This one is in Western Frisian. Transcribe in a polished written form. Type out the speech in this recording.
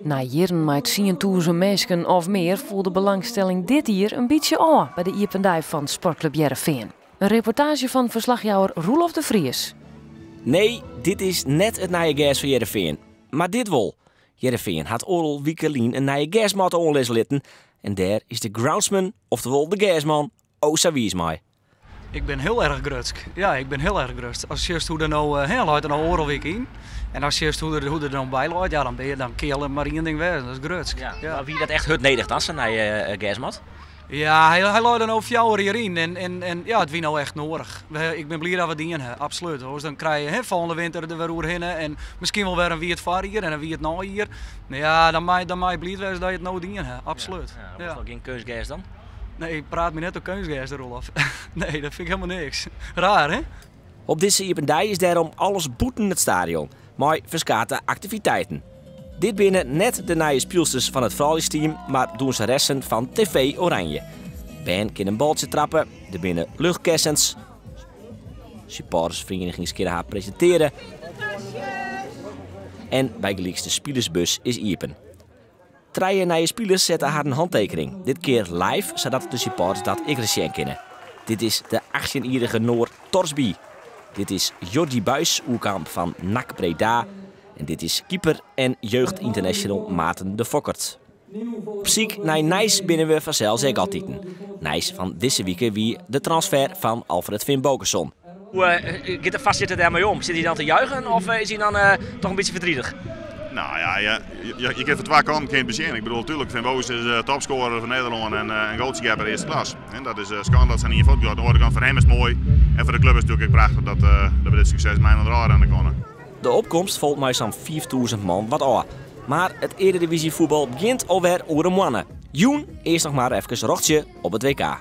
Nei jierren mei 10,000 minsken of mear foel de belangstelling dit jier in bytsje ôf by de iepen dei fan Sportklup Hearrenfean. In reportaazje fan ferslachjouwer Roelof de Vries. Nee, dit is net it nije gers fan Hearrenfean. Mar dit wol. Hearrenfean hat oardel wike lyn in nije gersmatte oanlizze litten. En dêr is de groundsman, oftewol de gersman, o sa wiis mei. Ik bin hiel erch grutsk. Ja, ik bin hiel erch grutsk. Ast sjochst hoe't er no, hè, leit er no oardel wike yn. En ast sjochst hoe't er, hoe't er no by leit, ja, dan, bin je, dan kin je mar ien ding wêze, dat is grutsk. Ja. Ja. Mar wie dat echt hurd nedich dan, sa'n nije gersmat? Ja, hy lei der no 4 jier yn en, en, en ja, it wie no echt nedich. Ik bin bliid dat we it dien ha, absolút. Oars dan krije je, hè, folgjende winter der wer oerhinne en miskien wol wer in wiet foarjier en in wiet neijier. Ja, dan mei je bliid wêze dat je it no dien ha, absolút. Ja, ja. Noch gjin keunstgers dan? Nee, praat my net oer keunstgers, Roelof. Nee, dat fyn ik hielendal niks. Raar, hè? Op dizze iepen dei is dêrom alles bûten it stadion, mei ferskate aktiviteiten. Dit binne net de nije spylsters fan it frouljusteam, mar dûnseressen fan TV Oranje. Bern kinne in baltsje trappe, der binne luchtkessens, supportersferienigings kinne har presintearje en bygelyks de spilersbus is iepen. Trije nije spilers sette harren hantekening, dit kear live, sadat de supporters dat ek ris sjen kinne. Dit is de 18-jierrige Noor Thorsby. Dit is Jordy Buijs, oerkaam fan NAC Breda. En dit is keeper en jeugdinternational Maarten de Fokkert. Op syk nei nijs binne we fansels ek altiten. Nijs fan dizze wike wie de transfer fan Alfred Finnbogason. Hoe giet de foarsitter dêrmei om? Sit hy dan te juichen of is hy dan toch in bytsje verdrietig? Nou ja, je kin fan twa kanten kin it besjen. Ik bedoel, tuurlijk, Finnbogason is topscorer fan Nederlân en in goaltsjegepper earste klas. En dat is skande dat sa'n ien fuortgiet. Oan de oare kant, foar him is it moai en foar de klup is it natuerlik ek prachtich dat we dit sukses mei inoar ôfrinne koene. De opkomst falt mei sa'n 5000 man wat ôf. Mar it earedivyzjefuotbal begjint alwer oer in moanne. Jûn earst noch mar efkes rochtsje op it WK.